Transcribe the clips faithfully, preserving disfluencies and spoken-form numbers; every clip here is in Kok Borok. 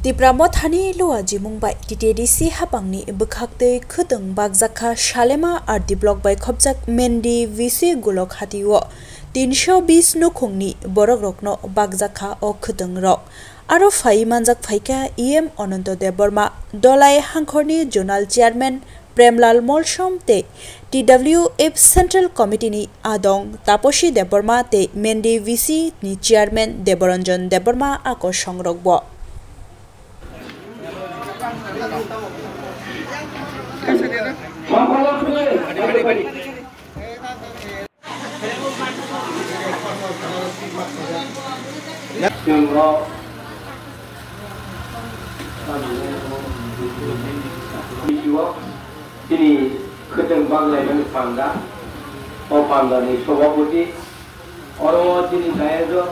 Tipra Mothani Luajimung bai T T D C hapangni bwkhaktwi khwtwng bakjakha Salema R D block bai khopjak Mendi V C Golok Hati o tinsho bis nukhungni borokrokno bakjakha o khwtwng rok. Aro phai manjak phaikha E M Ananto Debbarma, Dolai Hangkhorni Zonal Chairman Premlal Molsom tei T W F Central Committee ni adong Taposi Debbarma tei Mendi V C ni Chairman Deboranjan Debbarma ako songrokbo. Chwng o chini khwtwng banglaimani panda, o pandani sobhapoti, oro chini dayok,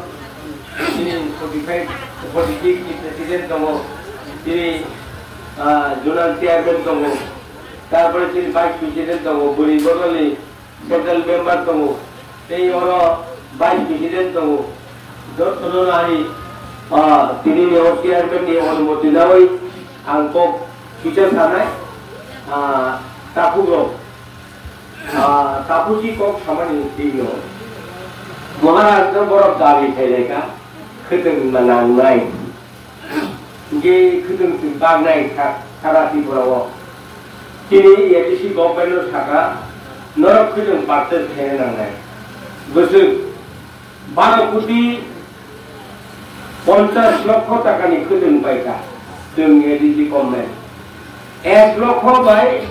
chini forty-five, forty-six ni president tongo, chini, ah, zonal chairman tongo, tarpore chini vice president tongo, bwrwi bodolni central member tongo, tei oro vice president tongo. Jotono ani, ah, tini ni o chairman ni onumoti nawi ang kok kisa sanai, ah, takhuk rok, ah, tapusi kok samani tini o Maharaj no borok dabi khailai kha, khwtwng nangnai. Hingke khwtwng chwng baknai kha sara Tripura o. Chini A D C government no sakha, norok khwtwng purchase khaina nangnai. Bwswk baro koti ponchash lokho taka ni khwtwng paikha chwng A D C government. Ek lokho bai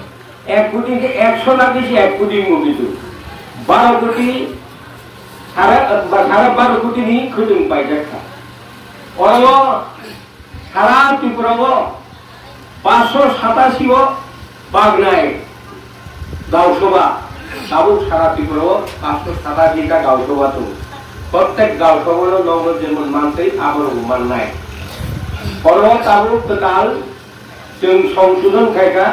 ek koti ke ekso lakh isi ek koti wngwi tong. Baro koti sara, ba sara baro koti ni khwtwng paijak kha. Oro sara Tripura o paanch sho satasi o bagnai gausabha, tabuk sara Tripura o paanch sho satasi ta gausabha tongo. Prottek gausabha no nogo jemon mantwi abono mannai. Oro tabuk kwtal chwng songsodhon khaikha,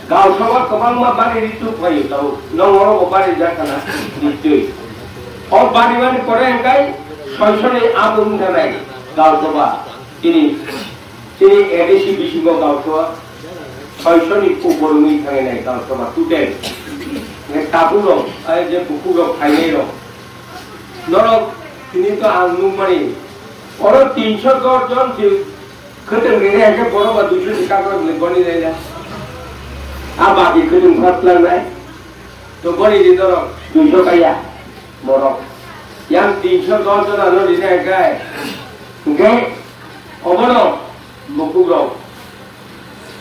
gausabha kwbangma bari rituk phaio tabuk, nogo oro bo bari jak khana nischoi. O bari mani pore hwnkhe soisoni abo wngkha nai gausabha. Chini, chini A D C bisingo gausabha soisoni upor wngwi thangnai gausabha total. Hwnkhe tabuk rok, ai je bukhuk rok phainai rok, norok tini to ang nukmani, oro tinsho dos jon se khwtwng rwnai hwnkhe borok ba duisho se kakrok le boni rwnai. A baki khwtwng phat langnai, to boni di norok duisho kaiya borok. Yang tinsho dos jon ano rwnai hwnkhe, hwnkhe obono bukhuk rok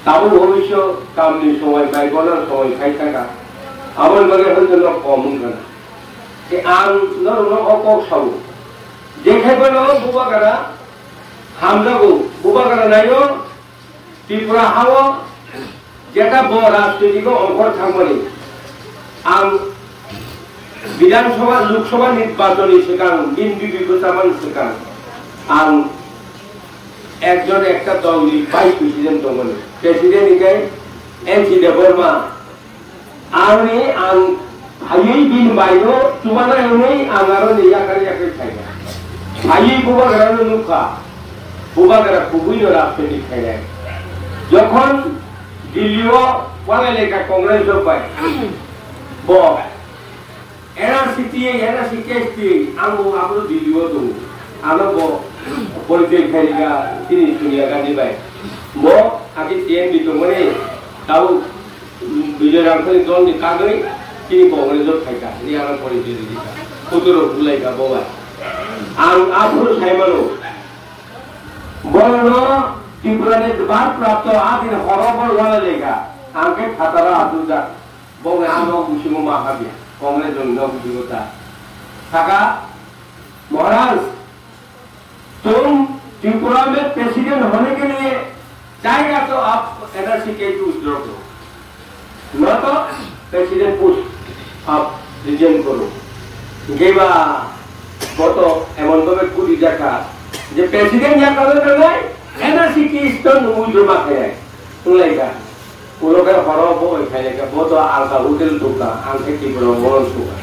tabuk bhobisyo tamni somoi bai bono somoi khai thangkha. Aboni bagwi hwnkheno kok wngkha na. Tei ang norokno o kok sao. Jekhai bono Bubagra hamjago, Bubagra naio Tripura hao jeta bo rajnitiko ongkhor thangmani. Ang Bidhan Sabha, Lok Sabha nirbachonni swkang, bini bibi bwchamani swkang ang ekjon ekta dolni vice president tongmani. President hinkhe N C Debbarma. Aroni ang phaiwi bini baino chubana hwnwi ang aroni yakhar yakhar phaikha. Phaiwi Bubagrano nukha, Bubagra kubuino rajniti khainai. Jokhon Delhi-o walai laikha Congress rok bai, bo N R C tiywi, N R C case tiywi, ang bo aphuru Delhi-o tongo. Ano bo porichoi khairikha chini Sonia Gandhi bai. Bo agi T M B tongmani, tabuk Bijoy Ramsani dolni kagwi chini Congress-o phaikha, hwnwi ano porichoi rijikha. Photo rok bulaikha bo bai. Ang aphuru saimano, borokno Tripurani bharprapto adin horo bo walai laikha. Ang khe phataro achukjak. Bo hwnwi a nok bisingo ma habya, Congress rokni nok bisingo ta. Saka, "Maharaj, tum Tripura mein president hone ke liye chahega to aap N R C case withdraw karo. No to president post aap resign karo." Hinkhe ba bo to emon bhabe kuri jakha je president ya karo nangnai, N R C case to withdraw ma khainai. Wnglaikha. Ulo khe horo bo bai phai laikha, bo to alka hotel thukha, ang khe Tripura o bono thukha.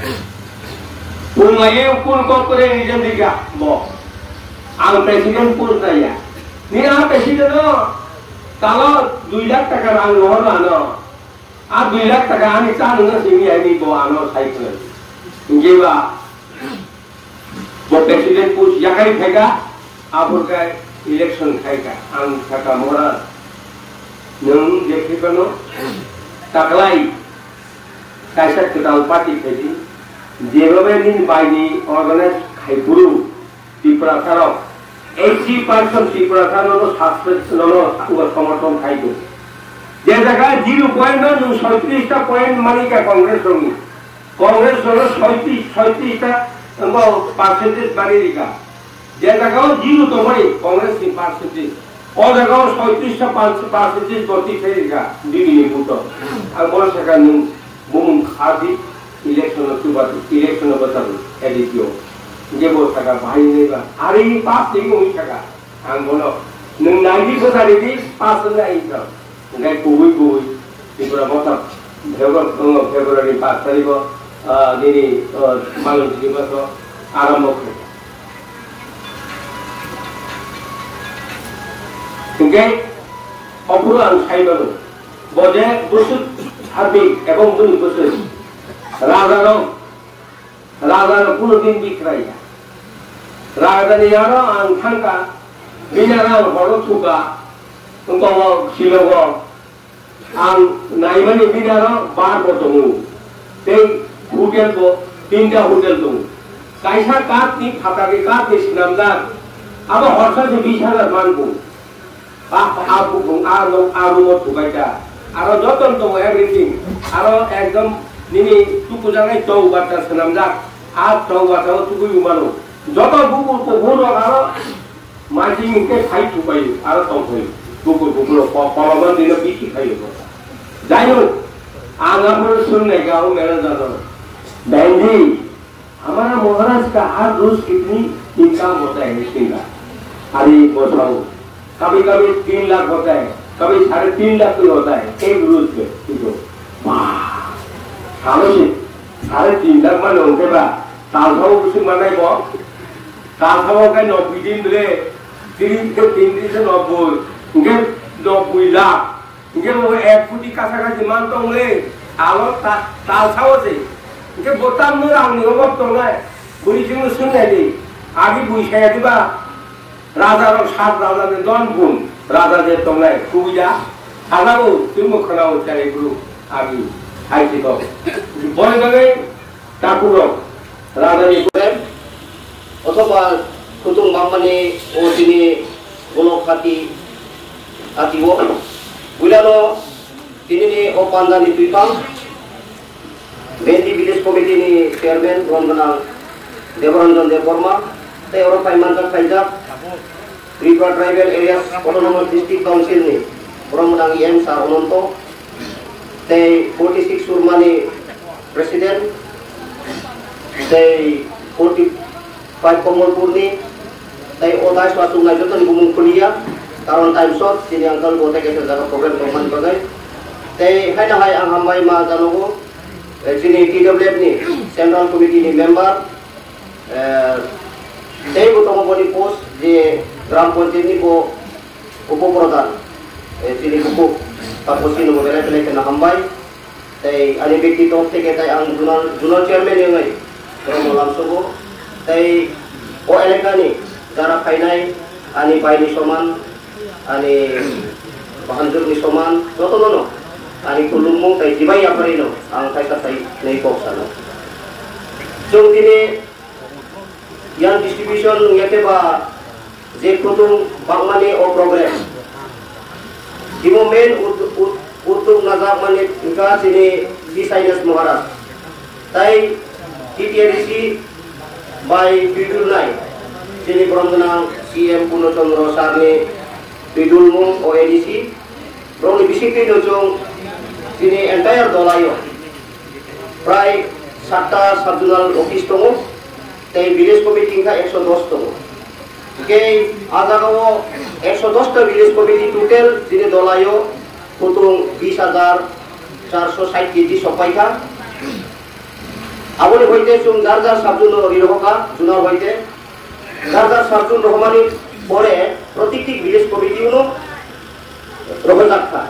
Pung laiye kun kok kore resign rikha bo. Ang president post naiya. Ni a president no talo dui lakh taka rang rohor ano. A dui lakh taka ani cha nungna simi ani bo ano sai khna. Hinkhe ba bo president post yakai phaika, aphur kai election khaika. Ang saka mora nung je khikano taklai kaisa kwtal party khaidi. Jebhabe nini baini organize khai phuru Tiprasarok eighty percent Tiprasa nono subscribe nono ugo somorthon khai do. Je jaga zero point no nung soitris ta point mani ka Congress rokni. Congress rokno soitris, soitris ta wngbo percentage mani rika. Je jaga o zero tongmani Congress ni percentage. O jaga o soitris ta percentage borti khai rika B B ni buto. Ang bono saka nung bumung khadi election o tuba election o bata A D C o. Je bo saka bahai ni ba. Ari ni pass ni mo saka. Ang bono, nwng nai di bwsari di, pass wngna income. Hingke kubui kubui, Tripura bosong, February, February pass tarikh o, ah, nini, ah, Malung Tripura so arambo khe. Hingke, ophuru ang sai mano, bo je bwswk harbi ebong bini bwswk, raja rok, Raja no kuno din bikhrai ya. Raja ni aro ang thangka, bini aro ang horo thuka, wngkha o Shillong o. Ang naimani bini aro bar bo tongo. Tei hotel bo, tinta hotel tongo. Kaisa kath ni phatari kath ni swnamjak. Abo horsa se bish hajar mango. A, a bukung, a nok, a room o thubai ta. Aro joto tongo everything. Aro ekdom nini tukujaknai chowbata swnamjak. A chowbata o tukui mano. Joto bukur kuphur rok aro maising hingke phai thubai aro tongphai. Bukur kuphur rok ko-, koloma dino bisi khaio. Jai hok, ang abo swngnai ka o manager no. Bandi, हमारा महाराज का हर रोज कितनी इनकम होता है इसका? अभी बताओ, कभी कभी तीन लाख होता है, कभी साढ़े तीन लाख भी होता है एक रोज पे। ठीक हो? वाह! साढ़े तीन, साढ़े तीन लाख माने होते बा, तालसाओ कुछ माने को, तालसाओ का नब्बे दिन रे, तीन से तीन दिन से नब्बे, उनके नब्बे lakh. Hingke bo ek koti kasa kasi man tong le, alo ta-, tal sao se. Hingke bo tamno rang ni obab tong nai, bui chwng no swng nai di. Agi bui saya di ba, raja rok sat raja ni don bun, raja je tong nai, kubui da. Sana bo, twi mo khana o chari guru, agi, hai si kok. Boi bagai, Takhuk rok, raja ni problem, othoba kutung bangmani o chini block hati, hati o. Builano tini ni o panda ni twipang, Bendi Village Committee ni chairman, Brom Gwnang Deboranjan Debbarma, tei oro paimanjak khaijak, Tripura Tribal Areas Autonomous District Council ni Brom Gwnang E M Sir Ononto, tei forty six Surmani President, tei forty five Komolpurni, tei o dais wasung nai jotoni bumung kuliya, karon time short, chini uncle bo tei kaisa jaga program tongmani bagwi. Tei haino hai ang hambai ma janogo, eh, chini T W F ni Central Committee ni member, eh, tei bo tongo boni post je Gram Panchayat ni bo Upo Pradhan, eh, chini bukhuk Taposi no belai belai kheno hambai. Tei ani bektitop theke tei ang zonal, zonal chairman wngwi borokno lamsogo. Tei o elakani jara phainai ani baini soman, ani bahanjwkni soman, jotono no ani khulumung tei chibai yapharino ang kaisa sai nai kok sano. Chwng tini Yang distribution wngya khe ba je kutung bangmani o program. Timo main ut-, ut-, utuk najakmani wngkha chini P. Sainas Maharaj. Tai T T A D C bai twidulnai chini borom gwnang C M Purno Chandra Sir ni twidulmung o A D C. Borokni bisingtwi no chwng chini entire dolaio prai satta sub-zonal office tongo, tei village committee wngkha ekso dos tongo. Hingke a jagao ekso dos ta village committee total chini dolaio kutung bis hajar charso sait kg sokpaikha. Aboni hoite chwng jar jar sub-zone no rirohokha, zonal hoite jar jar sub-zone rohormani pore Protikti village committee-no rohorjak kha.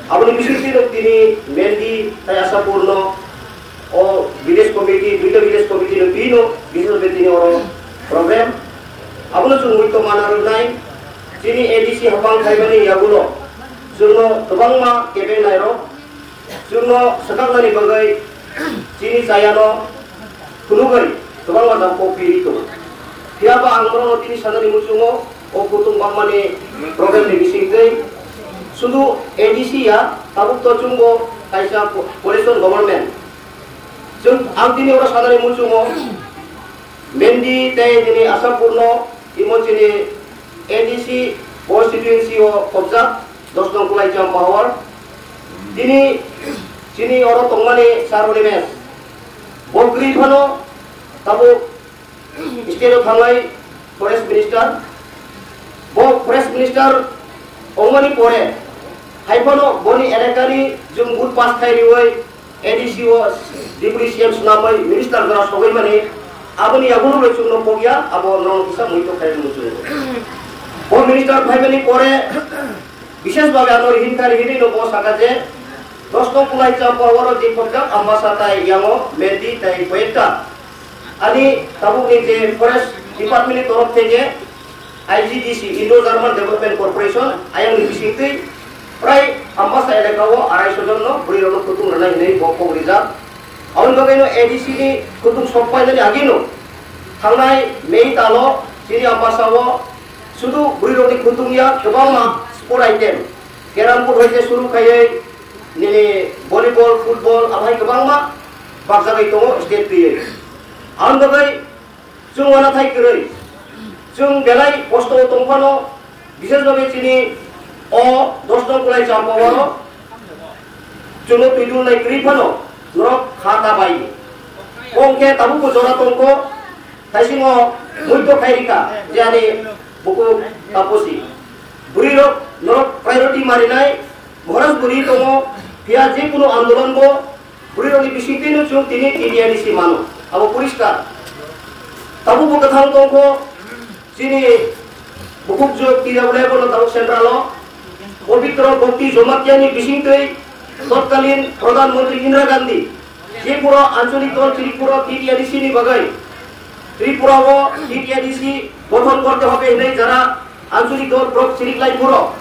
Aboni bisingtwi no tini Mendi tai Ashapur no o village committee, duita village committee no twi no bisingtwi tini oro problem. Abono chwng muitu mana rwnai, chini A D C hapang khaimani yagulo chwngno kwbangma kebeng nairok. Chwngno swkaknani bagwi chini chayano phunugwi kwbangma jang kok piri tongo. Phiya ba ang norokno tini sanani muchungo o kutung bangmani problem ni bisingtwi sudu A D C ya, tabuk to chwngbo kaisa co-, coalition government. Chwng ang tini oro sanani muchungo Mendi tei nini Ashapurno imo chini A D C constituency o khobjak dos nong Kulai Champa Hawar. Tini chini oro tongmani Sir Animesh. Bo kwrwi phano tabuk state o thanglai forest minister. Bo forest minister ongmani pore hai phano boni elekani jung vote pass khai riwi A D C o Deputy C M swnamwi minister jora sogwi mani, aboni yagulo bai chwngno pokya, abo norok kisa muitu khai muchungo. Bo minister phaimani pore bishesh bhabe ano rihin kha rihinwi no bo saka je dos nong Kulai Champa Hawar o je khobjak Ambasa tai Yango, Mendi tai Koyekta. Ani tabukni je forest department ni torof theke I G D C, Indo-German Development Corporation, ayang ni bisingtwi prai Ambasa elaka o arai so jon no bwrwi rok no kutung rwnai hinwi bo kok rijak. Aboni bagwi no A D C ni kutung sok painani agi no thangnai May talo chini Ambasa o sudu bwrwi rok ni kutung ya kwbangma sport item, carrom board hoite suru khaiwi nini volleyball, football, abai kwbangma bakjagwi tongo state twiwi. Aboni bagwi chwng uanathai kwrwi, chwng belai kosto o tong phano, bishesh bhabe chini o dos nong Kulai Champa Hawar o chwngno twi dulnai kwrwi phano norok kha ta bai. Kok khe tabuk bo jora tongkho, thaisingo muito khai rikha je ani buku taposi. Bwrwi rok norok priority marinai, Maharaj bwrwi tongo, phiya je kunu andolon bo bwrwi rokni bisingtwi no chwng tini T T A D C mano, abo poriskar. Tabuk bo kwthang tongkho, chini bukhuk jwk T W F no tabuk central o, Pabitra Bhakti Jamatia ni bisingtwi totkalin Pradhan Mantri Indira Gandhi, Tripura Anchalik Dol Tripura T T A D C ni bagwi Tripura o T T A D C gothon korte hobe hinwi jara Anchalik Dol Block chiriklai phuro.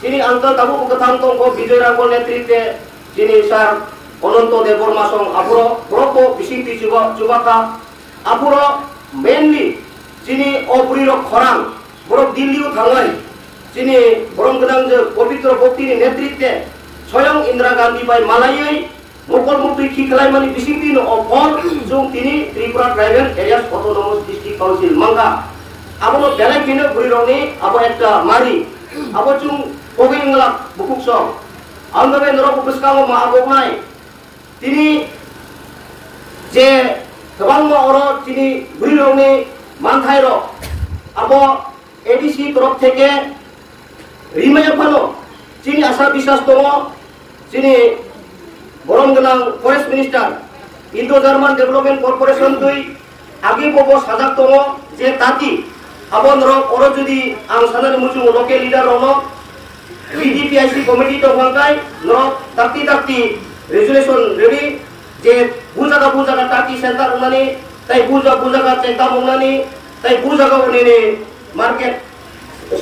Chini angkal tabuk bo kwthang tongkho Bijoy Rangol netrite chini sir Ananto Debbarma song aphuro borok bo bising twi chuba, chuba kha. Aphuro mainly chini o bwrwi rok khorang borok Delhi o thanglai chini borom gwnang je Pabitra Bhakti ni netrite soyong Indira Gandhi bai malaiwi mokol muktwi khiklaimani bisingtwi no o phol chwng tini Tripura Tribal Areas Autonomous District Council mangkha. Abono belai kheno bwrwi rokni abo ekta mari. Abo chwng kogwi wnglak bukhuk song. Ang bai norok bwskango ma aboknai. Tini je kwbangma oro chini bwrwi rokni manthai rok abo A D C torof theke rimaya phano chini asa biswas tongo, chini borom gwnang Forest Minister, Indo-German Development Corporation twi agi bobo sajak tongo je tati abo norok oro jodi ang sanani muchungo local leader rokno B D P I C committee tong hwnkhe norok takti takti resolution rwdi je bujaga bujaga tati center wngnani tei bujaga bujaga chekdam wngnani tei bujaga wngnani market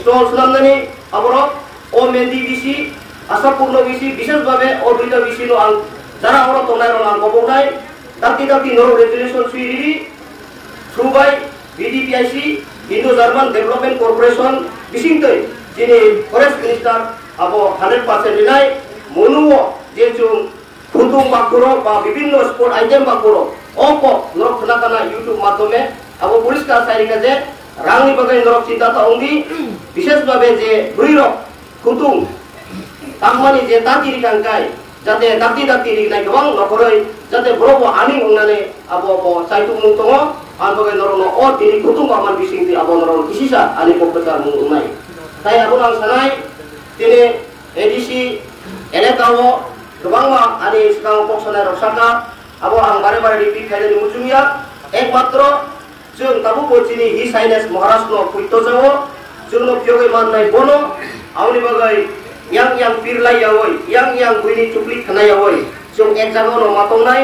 stall swnamnani aborok o Mendi B C, Ashapurno B C, bishesh bhabe o duita B C no ang jara oro tongnai rok ang koboknai, dakti dakti norok resolution swi ridi, through by B D P I C, Indo-German Development Corporation, bisingtwi chini Forest Minister abo hundred percent rinai, monuo je chwng Khutung bakuro ba bibinno sport item bakuro o kok norok khna kana YouTube madhyome abo poriskar sai rikha je rangni bagwi norok chinta ta wngdi, bishesh bhabe je bwrwi rok khutung tangmani je dati rikha hwnkhe jate dakti dakti riknai kwbang nokhorwi jate borok bo aning wngnani abo bo chaitukmung tongo. Ang bagwi norokno o tini khutung bakmani bisingtwi abo norokno kisisa ani kok kwchar mung wngnai. Tai abono ang sanai tini A D C elaka o kwbangma ani swkango kok sanai rok sakha, abo ang bare bare repeat khainani muchung ya. Ekmatro chwng tabukbo chini His Highness Maharaj no puito jao, Chwngno phiyogwi mannai bono, aboni bagwi yang yang pirlai yaui, yang yang buini chukli khna yaui, chwng ek jagao no ma tongnai.